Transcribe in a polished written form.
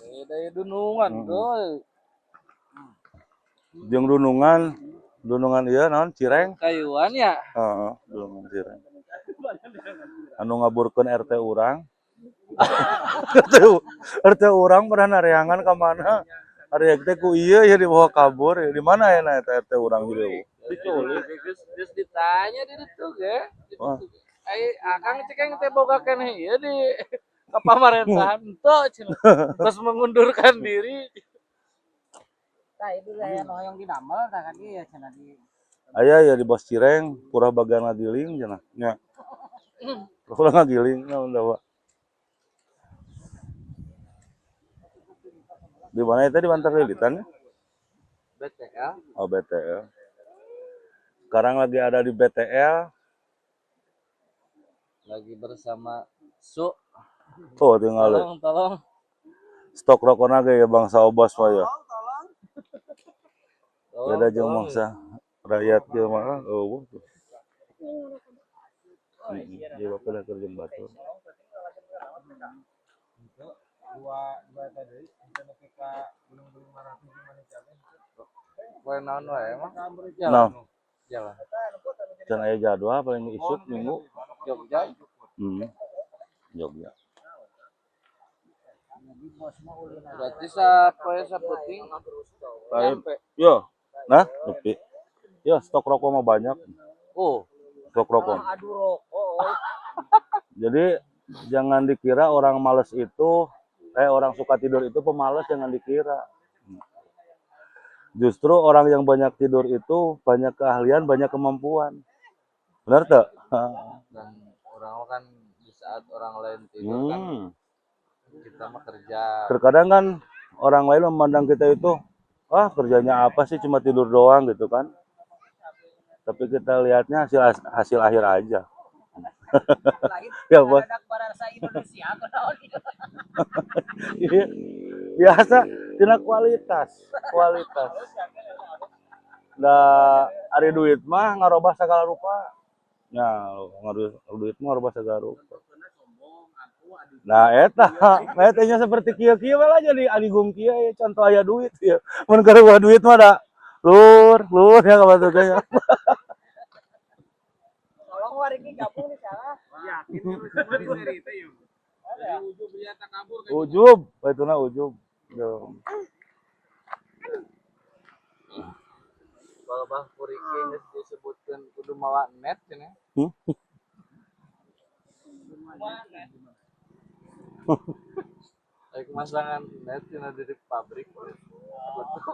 Beda ya dunungan tuh. Jeung dunungan, dunungan ieu naon, cireng? Kayuan ya. Heeh, dunungan cireng. Anu ngaburkeun RT urang. RT, RT urang pernah nareangan ka mana? Ari teh ku ieu ya dibawa kabur ya. Di mana ya eta RT urang gitu? Diculik. Geus ditanya di ditu ge. Wah. Ai akang cekeng teh boga keneh ieu di ke pamerintahan henteu cenah. Terus mengundurkan diri. Tah itu saya hoyong didamel tah kan ieu cenah di Aya ya di bos cireng, purah bagian ngagiling cenah. Nya. Purah ngagiling naon da, Pak. Di mana itu di Bantar Lilitan ya? BTL. Oh, BTL. Sekarang lagi ada di BTL. Lagi bersama Su. Tuh tinggal Tolong, tolong. Stok rokokna ge ya bangsa obas mah ya. Tolong, Beda jeung tolong. bangsa rakyat ge mah eueuh. Heeh, ieu bapak keur jeung batur. Dua dua tadi bisa nepi ka gunung-gunung Marapi gimana cabe. Poe naon wae emang? Nah, Jalan. can aya jadwal paling isuk minggu. Jogja. Jogja. Berarti sapoe saputing Lain. nyampe. Yo. Nah, nepi. Yo, stok rokok mah banyak. Oh, Stok rokok. Aduh rokok. Jadi jangan dikira orang males itu orang suka tidur itu pemalas, jangan dikira. Justru orang yang banyak tidur itu banyak keahlian, banyak kemampuan. Benar tak? Dan orang mah kan di saat orang lain tidur kan kita mah kerja. Terkadang kan orang lain memandang kita itu, ah kerjanya apa sih cuma tidur doang gitu kan. Tapi kita lihatnya hasil hasil akhir aja. Ya, Bos. Iya. Biasa tina kualitas, kualitas. Da ari duit mah ngarobah segala rupa. Nah, ngaruh duit mah ngarobah segala rupa. Nah, eta, eta nya seperti kieu-kieu we lah jadi adigung kieu ya contoh aya duit ya. Mun keur duit mah da lur, lur ya ka batur teh nya. Tolong wariki gabung di sana. Yakin semua di seri teh yuk. Dari ujub dia tak kabur kan. Ujub, ituna ujub. Yo. Kalau bah puriki geus disebutkeun kudu mawa net cenah. Rek masangan net cenah di pabrik. Betul.